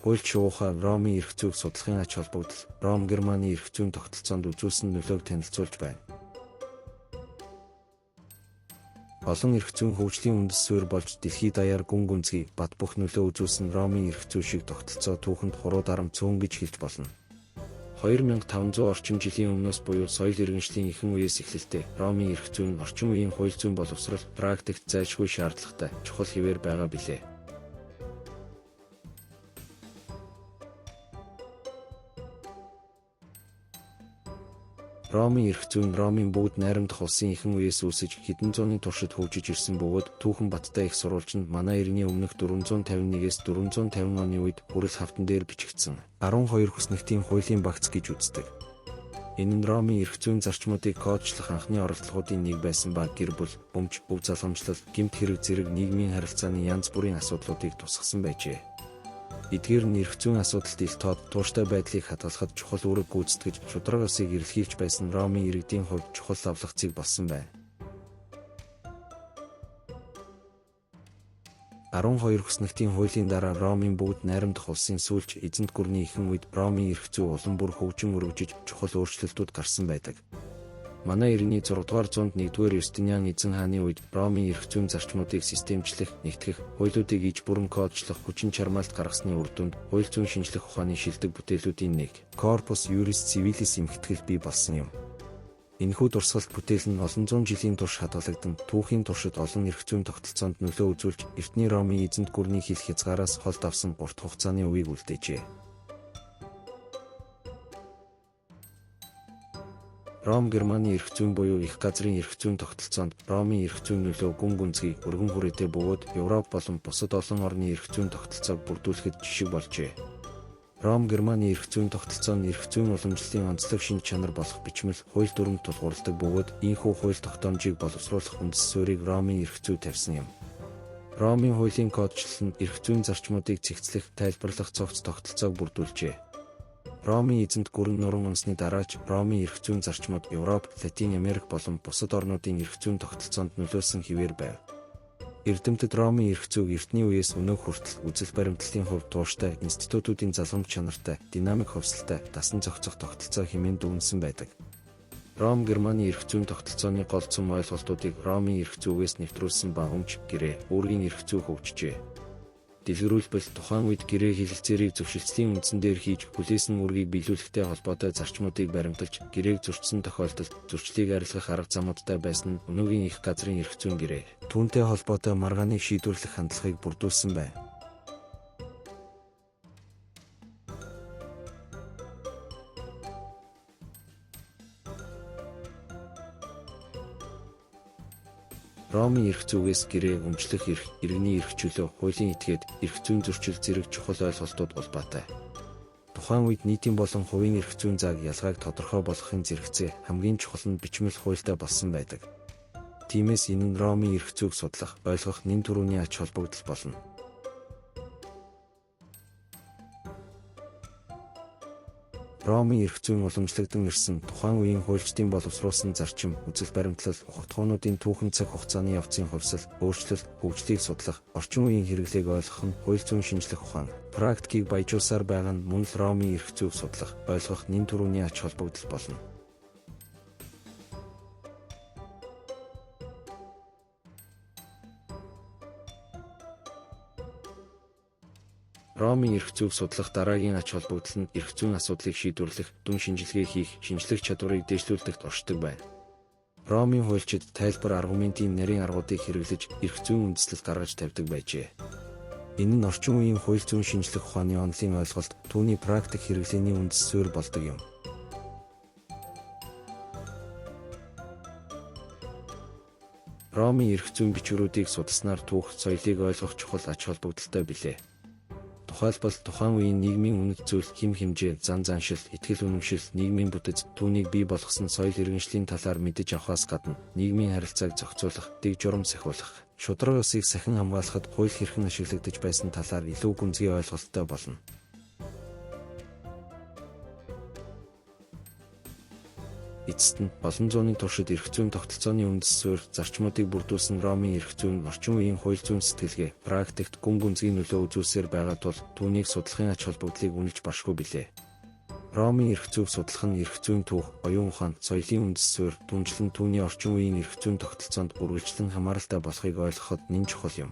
Хуульч шуухай Ромын эрх зүйг судлахын ач холбогдол, Ром Германы эрх зүйн тогтолцоонд үзүүлсэн нөлөөг танилцуулж байна. Олон эрх зүйн хөгжлийн үндэс суурь болж дэлхий даяар гүн гүнзгий, бат бөх нөлөө үзүүлсэн Ромын эрх зүй шиг тогтолцоо түүхэнд хуруу дарам цөөн гэж хэлж болно. 2500 орчим жилийн өмнөөс буюу соёл иргэншлийн ихэнх үеэс эхлэлтэй Ромын эрх зүйн орчин үеийн хууль зүйн боловсрол практикт зайлшгүй шаардлагатай чухал хэвээр байгаа билээ. Ромын эрх зүйн Ромын бүгд найрамдах улсын ихэнх үеэс үүсэж хэдэн зууны туршид хөгжиж ирсэн бөгөөд түүхэн баттай их сурвалж нь манай эртний өмнөх 451-ээс 450 оны үед хүрэл хавтан дээр бичигдсэн 12 хүснэгтийн хуулийн багц гэж үздэг. Энэ нь Ромын эрх зүйн зарчмуудыг кодчлох анхны оролдлогоодын нэг байсан ба гэр бүл, өмч, өв залгамжлал, гэмт хэрэг зэрэг нийгмийн харилцааны янз бүрийн асуудлуудыг тусгасан байжээ. Эдгээр нь эрх зүйн асуудалд ил тод, тууштай байдлыг хадгалахад чухал үүрэг гүйцэтгэж, шударга ёсыг эрэлхийлж байсан Ромын иргэдийн хувьд чухал лавлах зэг болсон байна. 12 хүснэгтийн хуулийн дараа Ромын бүгд найрамдах улсын сүүлч эзэнт гүрний ихэнх үед Ромын эрх зүй улам бүр хөгжин өргөжиж чухал өөрчлөлтүүд гарсан байдаг. Манай эртний 6 дугаар зуунд 1-р Юстиниан эзэн хааны үед Ромын эрх зүйн зарчмуудыг системчлэх, нэгтгэх, хуулиудыг иж бүрэн кодчлох хүчин чармайлт гаргасны үр дүнд хууль зүйн шинжлэх ухааны шилдэг бүтээлүүдийн нэг Corpus Juris Civilis эмхтгэл бий болсон юм. Энэхүү дурсгалт бүтээл нь олон зуун жилийн турш хадгалагдан түүхийн туршид олон эрх зүйн тогтолцоонд нөлөө үзүүлж эртний Ромын эзэнт гүрний хил хязгаараас холд авсан урт хугацааны үеийг үлдээжээ. Ром Германы эрх зүйн буюу их газрын эрх зүйн тогтолцоонд Ромын эрх зүйн нөлөө гүн гүнзгий өргөн хүрээтэй бөгөөд Европ болон бусад олон орны эрх зүйн тогтолцоог бүрдүүлэхэд жишг болжээ. Ром Германы эрх зүйн тогтолцоо нь эрх зүйн уламжлалын онцлог шинж чанар болох бичмэл хууль дүрэмд тулгуурладаг бөгөөд ийнхүү хууль тогтоомжийг боловсруулах үндэс суурийг Ромын эрх зүй тавьсан юм. Ромын хуулийн кодчлал нь эрх зүйн зарчмуудыг зэгцлэх, тайлбарлах цогц тогтолцоог бүрдүүлжээ. Ромын эзэнт гүрэн нуран унсны дараа ч Ромын эрх зүйн зарчмууд Европ, Латин Америк болон бусад орнуудын эрх зүйн тогтолцоонд нөлөөлсөн хэвээр байв. Эрдэмтэд Ромын эрх зүйг эртний үеэс өнөөх хүртэл үзэл баримтлалын хувьд тууштай, институтуудын залгамж чанартай, динамик хувьсалтай, дасан зохицох тогтолцоо хэмээн дүгнэсэн байдаг. Ром Германы эрх зүйн тогтолцооны гол цөм ойлголтуудыг Ромын эрх зүйгээс нэвтрүүлсэн ба өмч, гэрээ, үүргийн эрх зүй хөгжжээ. Дэлгэрүүлбэл тухайн үед гэрээ хэлэлцээрийг зөвшилцлийн үндсэн дээр хийж хүлээсэн үүргийг биелүүлэхтэй холбоотой зарчмуудыг баримталж гэрээг зөрчсөн тохиолдолд зөрчлийг арилгах арга замуудтай байсан нь өнөөгийн их газрын эрх зүйн гэрээ. Түүнтэй холбоотой маргааныг шийдвэрлэх хандлагыг бүрдүүлсэн байна. Ромын эрх зүйгээс гэрээ, өмчлөх эрх, иргэний эрх чөлөө, хуулийн этгээд, эрх зүйн зөрчил зэрэг чухал ойлголтууд улбаатай. Тухайн үед нийтийн болон хувийн эрх зүйн зааг ялгааг тодорхой болгохын зэрэгцээ хамгийн чухал нь бичмэл хуультай болсон байдаг. Тиймээс энэ нь Ромын эрх зүйг судлах, ойлгох нэн түрүүний ач холбогдол болно. Ромын эрх зүйн уламжлагдсан ирсэн тухайн үеийн хуульчдын боловсруулсан зарчим, үзэл баримтлал, ухагтхуунуудын түүхэн цаг хугацааны явцын хувьсал, өөрчлөлт, хөгжлийг судлах, орчин үеийн хэрэглээг ойлгох нь хууль зүйн шинжлэх ухаан, практикийг баяжуулсаар байгаа нь мөн л Ромын эрх зүйг судлах, ойлгох нэн түрүүний ач холбогдол болно. Ромын эрх зүйг судлах дараагийн ач холбогдол нь эрх зүйн асуудлыг шийдвэрлэх, дүн шинжилгээ хийх, шинжлэх чадварыг дээшлүүлэхэд оршдог байна. Ромын хуульчид тайлбар аргументийн нарийн аргуудыг хэрэглэж эрх зүйн үндэслэл гаргаж тавьдаг байжээ. Энэ нь орчин үеийн хууль зүйн шинжлэх ухааны онолын ойлголт, түүний практик хэрэглээний үндэс суурь болдог юм. Ромын эрх зүйн бичвэрүүдийг судалснаар түүх соёлыг ойлгох чухал ач холбогдолтой билээ. Тухайлбал тухайн үеийн нийгмийн үнэт зүйл, хэм хэмжээ, зан заншил, итгэл үнэмшил, нийгмийн бүтэц, түүнийг бий болгосон соёл иргэншлийн талаар мэдэж авахаас гадна нийгмийн харилцааг зохицуулах, дэг журам сахиулах, шударга ёсыг сахин хамгаалахад хууль хэрхэн ашиглагдаж байсан талаар илүү гүнзгий ойлголттой болно. Эцэст нь олон зууны туршид эрх зүйн тогтолцооны үндэс суурь зарчмуудыг бүрдүүлсэн Ромын эрх зүйн орчин үеийн хууль зүйн сэтгэлгээ, практикт гүн гүнзгий нөлөө үзүүлсээр байгаа тул түүнийг судлахын ач холбогдлыг үнэлж баршгүй билээ. Ромын эрх зүйг судлах нь эрх зүйн түүх, оюун ухаан, соёлын үндэс суурь, түншлэн түүний орчин үеийн эрх зүйн тогтолцоонд үргэлжлэн хамааралтай болохыг ойлгоход нэн чухал юм.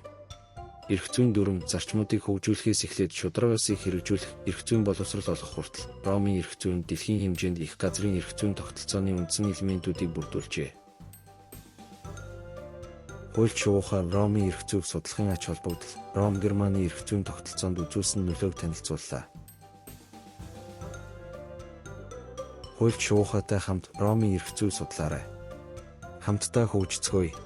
Эрх зүйн дүрэм зарчмуудыг хөгжүүлэхээс эхлээд шударга ёсыг хэрэгжүүлэх, эрх зүйн боловсрол олгох хүртэл Ромын эрх зүйн дэлхийн хэмжээнд их газрын эрх зүйн тогтолцооны үндсэн элементүүдийг бүрдүүлжээ. Хуульч шуухаар Ромын эрх зүйг судлахын ач холбогдол, Ром Германы эрх зүйн тогтолцоонд үзүүлсэн нөлөөг танилцууллаа. Хуульч шуухайтай хамт Ромын эрх зүй судлаарай. Хамтдаа хөгжицгөөе.